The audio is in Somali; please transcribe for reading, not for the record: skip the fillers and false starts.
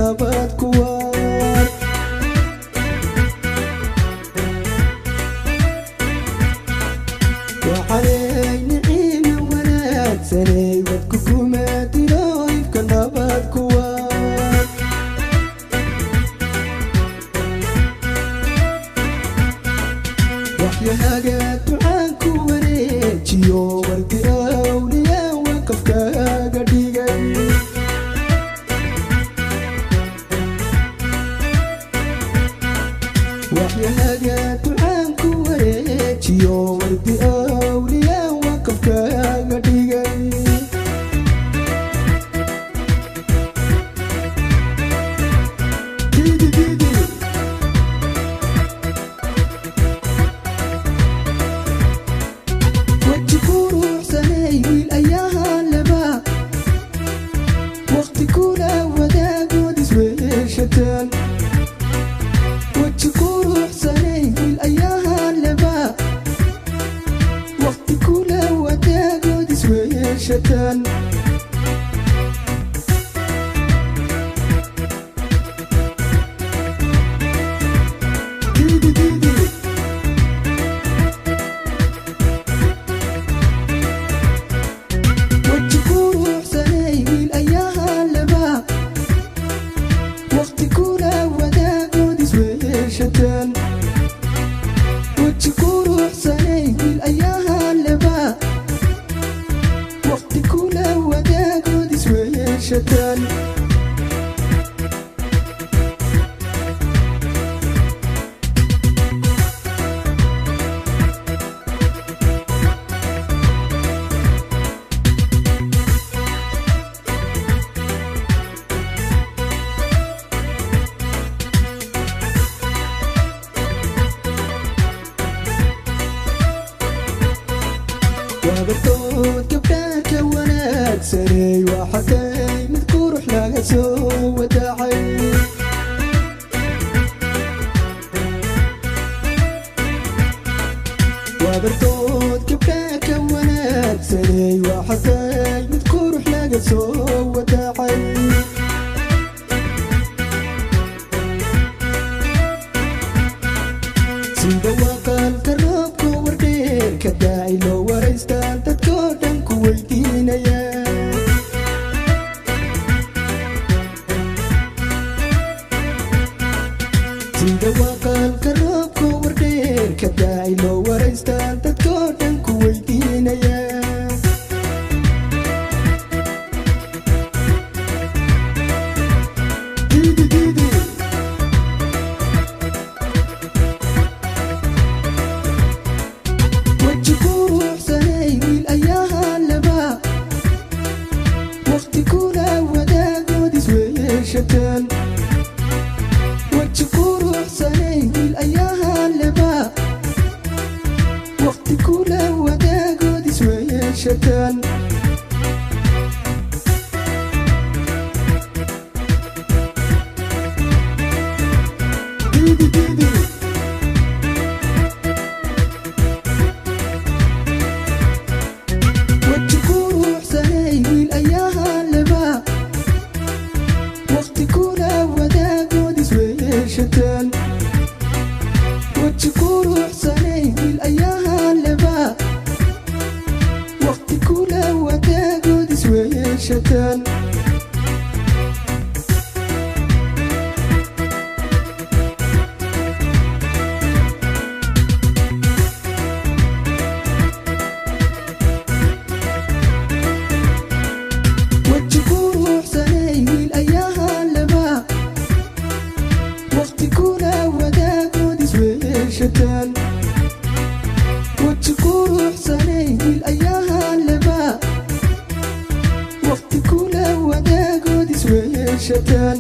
Nabad ku waar. Waxaanay niciima wanaagsanay wadku kuma dilo ifka nabad ku waar. Waxyahaga ducaan ku wareejiyo wardi awliya waqafkaaga dhigay. Waxyahaga ducaan ku wareejiyo wardi awliya waqafkaaga dhigay. Didi didi. Weji quruxsanay wiil ayaha laba waqti kula wadaagood isweeshataan. Weji quruxsanay wiil ayaha laba waqti kula wadaagood isweeshataan. Didi didi. Weji quruxsanay wiil ayaha laba waqti kula wadaagood isweeshataan. Weji quruxsanay wiil ayaha laba waqti kula wadaagood isweeshataan. Wabartood gabdhaha ka wanaagsanay waxatay mid qurux laga soo wadaacay. Wabartood gabdhaha ka wanaagsanay waxatay mid qurux laga soo wadaacay. Sida waqalka roobka wardheerka daa'ay loo waraystaan dadkoo dhan ku weydiinaya. Sida waqalka roobka wardheerka daa'ay loo waraystaan dadkoo dhan ku weydiinaya. Didi didi. Weji quruxsanay wiil ayaha laba waqti kula wadaagood isweeshataan. Weji quruxsanay wiil ayaha laba waqti kula wadaagood isweeshataan. Didi didi. Weji quruxsanay wiil ayaha laba waqti kula wadaagood isweeshataan. Weji quruxsanay wiil ayaha laba waqti kula wadaagood isweeshataan. Weji quruxsanay wiil ayaha laba waqti kula wadaagood isweeshataan. Weji quruxsanay wiil ayaha laba waqti kula wadaagood isweeshataan.